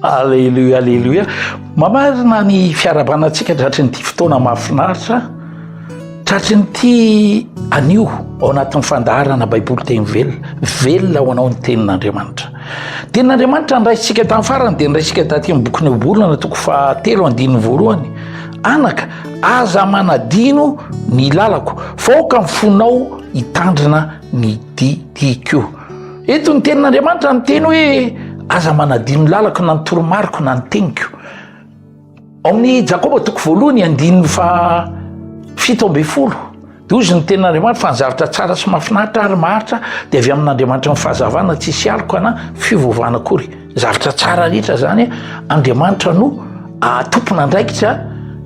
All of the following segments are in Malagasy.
Aleloia, aleloia. Mamarina ny fiarahabana antsika tratry nyity fotoana mahafinaritra, tratry nyity anio ao anatin'ny fandaharana Baiboly teny velona. Velona ho anao ny tenin'Andriamanitra. Tenin'Andriamanitra niraisintsika tamin'ny farany dia niraisintsika taty amin'ny bokin'ny Ohabolana toko fahatelo andininy voalohany. Anaka, aza manadino ny lalako, fa aoka ny fonao hitandrina ny didiko. Eto ny tenin'Andriamanitra miteny hoe aza manadino ny lalako na ny toromariko na ny teniko. Ao amin'ny Jakoba toko voalohany andininy fa 17 dia hozy ny tenin'Andriamanitra fa ny zavatra tsara sy mahafinaritra ary maharitra dia avy amin'Andriamanitra ny fahazavana tsisy aloka na fiovaovana akory. Zavatra tsara rehetra zany Andriamanitra no tompon'andraikitra,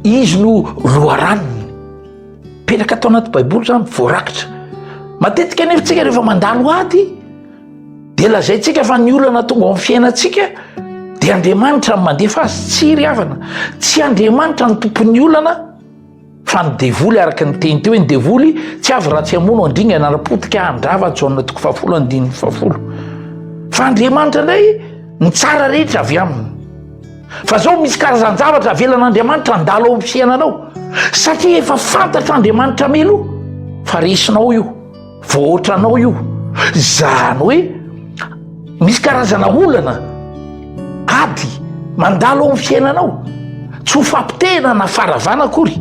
izy no loharanony. Mipetraka ato anaty baiboly zany voarakitra. Matetika anefa tsika rehefa mandalo ady dia lazaintsika fa ny olana tonga ao amin'ny fiainantsika dia Andriamanitra no mandefa azy. Tsy ry havana, tsy Andriamanitra no tompon'ny olana fa ny devoly araka ny teny teo hoe ny devoly tsy avy raha tsy hamono handringana hanapotika handrava Jaona toko fahafolo andininy fahafolo. Fa Andriamanitra indray ny tsara rehetra avy aminy. Fa zao misy karazan-javatra avelan'Andriamanitra handalo ao amin'ny fiainanao satria efa fantatr'Andriamanitra mialoha fa resinao io, voaotranao io. Zany hoe misy karazana olana, ady mandalo ao amin'ny fiainanao, tsy ho fampitehana na faravana akory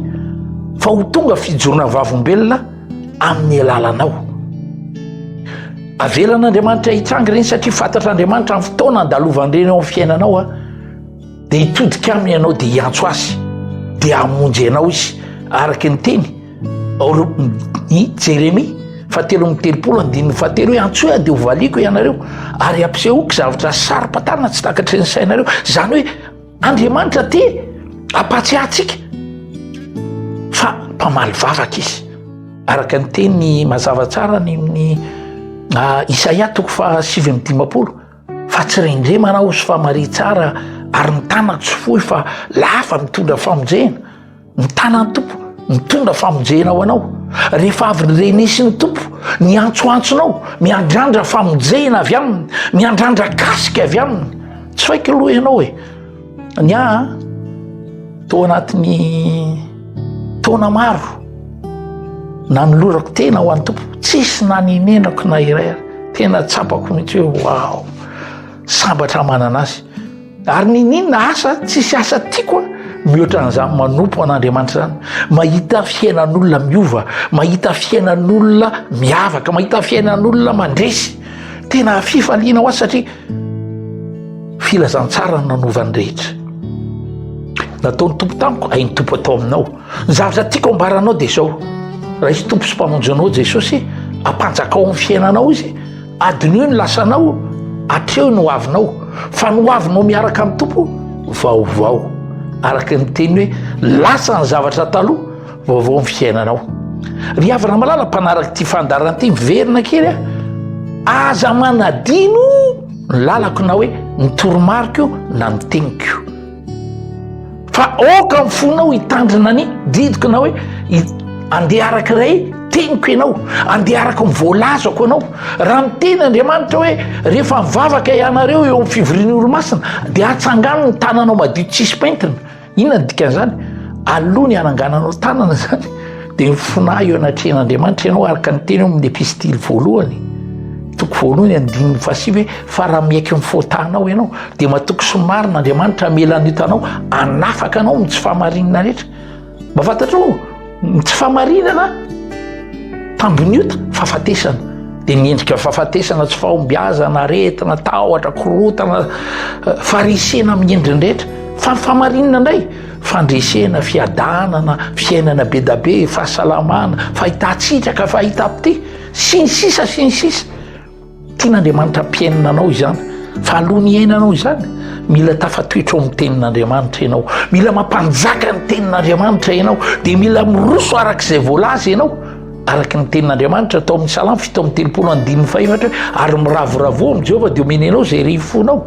fa ho tonga fijoroana vavolombelona amin'ny alalanao. Avelan'Andriamanitra hitranga ireny satria fantatr'Andriamanitra ny fotoana andalovan'ireny ao amin'ny fiainanao a. Dia hitodika aminy ianao dia hiantso azy dia hamonjy anao izy araka ny teny ao i Jeremia fa 33 andininy fahatelo hoe antsoy aho dia hovaliako ianareo ary ampisehoako zavatra saro-patarina tsy takatry ny sainareo. Izany hoe Andriamanitra te hampahatsiahy antsika fa mpamaly vavaka izy. Araka ny teny mazava tsara ny amin'ny ah, Isaia toko faha 59 fa tsy rendremana aho sy famaria tsara ary ny tanako tsy fohy fa lava mitondra famonjena. Ny tanan'ny Tompo mitondra famonjena ho anao. Rehefa avy nirenesin'ny Tompo ny antsoantsonao, miandrandra famonjena avy aminy, miandrandra kasika avy aminy. Tsy faiko aloha ianao e. Ny ahy tao anatin'ny taona maro nanolorako tena ho an'ny Tompo, tsisy nanenenako na iray ary. Tena tsapako mihitsy hoe wow, sambatra manana azy. Ary niniana asa, tsisy asa tiako a, mihoatra an'izany manompo an'Andriamanitra izany. Mahita fiainan'olona miova, mahita fiainan'olona miavaka, mahita fiainan'olona mandresy. Tena fifaliana ho azy satria filazantsara no nanova ny rehetra. Nataon'ny Tompo tamiko, hain'ny Tompo atao aminao. Ny zavatra tiako ambaranao dia izao, raiso Tompo sy Mpamonjy anao Jesosy, ampanjakao amin'ny fiainanao Izy, Adinoy ny lasanao, atreho ny hoavinao, fa ny hoavinao miaraka amin'ny Tompo vaovao. Araka ny teny hoe lasa ny zavatra taloha, vaovao ny fiainanao. Ry havana malala mpanaraka ity fandaharana ity, miverina kely aho. Aza manadino ny lalako na hoe ny toromariko na ny teniko. Fa aoka ny fonao hitandrina ny didiko na hoe andeha araka iray teniko ianao, andeha araka ny voalazako ianao. Raha miteny Andriamanitra hoe rehefa mivavaka ianareo eo amin'ny fivorian'ny olomasina dia atsangano ny tananao madio tsisy pentina. Inona ny dikan'izany? Aloha ny hanangananao tanana izany dia mifonaha eo anatrehan'Andriamanitra ianao araka ny teny eo amin'ny epistily voalohany. Toko voalohany andininy fahasivy hoe fa raha miaiky ny fahotanao ianao dia matoky sy marina Andriamanitra hamela ny otanao hanafaka anao amin'ny tsy fahamarinana rehetra. Mba fantatrao ny tsy fahamarinana tambin'ny ota fahafatesana dia miendrika fahafatesana tsy fahombiazana aretina tahotra korotana eh, faharesena amin'ny endriny rehetra fa ny fahamarinana indray fandresena fiadanana fiainana be da be fahasalamana fahitan-tsitraka fahitam-pitia sy ny sisa sy ny sisa Tian'Andriamanitra hampiainana anao izany, fa alohan'ny hiainanao izany, mila tafatoetra ao amin'ny tenin'Andriamanitra ianao, mila mampanjaka ny tenin'Andriamanitra ianao, dia mila miroso araka izay voalaza ianao, araka ny tenin'Andriamanitra tao amin'ny Salamo 37 andininy fahefatra hoe ary miravoravoa amin'i Jehovah dia omeny anao izay rehifonao.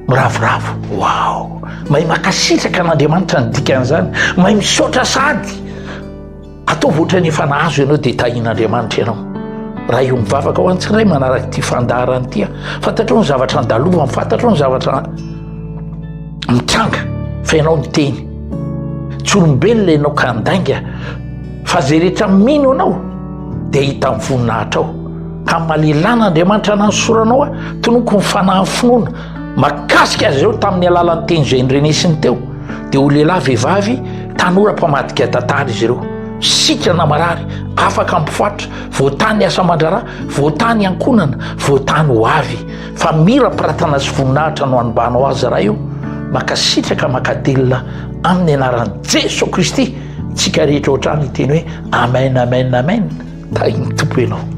Miravoravo, wow! Mahay mankasitraka an'Andriamanitra ny dikan'izany, mahay misaotra sady. Ataovy ohatran'ny efa nahazo ianao dia tahian'Andriamanitra ianao. Raha io mivavaka ho an'ny tsirairay manaraka ity fandaharana ity, fantatrao ny zavatra andalovany, fantatrao ny zavatra Mitranga fa ianao niteny. Tsy olombelona ianao ka handainga fa izay rehetra mino anao dia hahita ny voninahitrao. Ka malelana Andriamanitra nanosoranao aho, tonoko ny fanahin'ny finoana makasika azy ireo tamin'ny alalan'ny teny izay norenesiny teo, dia ho lehilahy vehivavy tanora mpamadika tantara izy ireo. Sitrana marary, afaka ampifoatra, voatany asa aman-draharaha, voatany ankohonana, voatany ho avy. Fa mirapiratana sy voninahitra no anombahanao azy Ray o, makasitraka makatelina amin'ny anaran'i Jeso Kristy, tsika rehetra ohatrany hiteny hoe amen amen amen, tahin'ny Tompo ianao.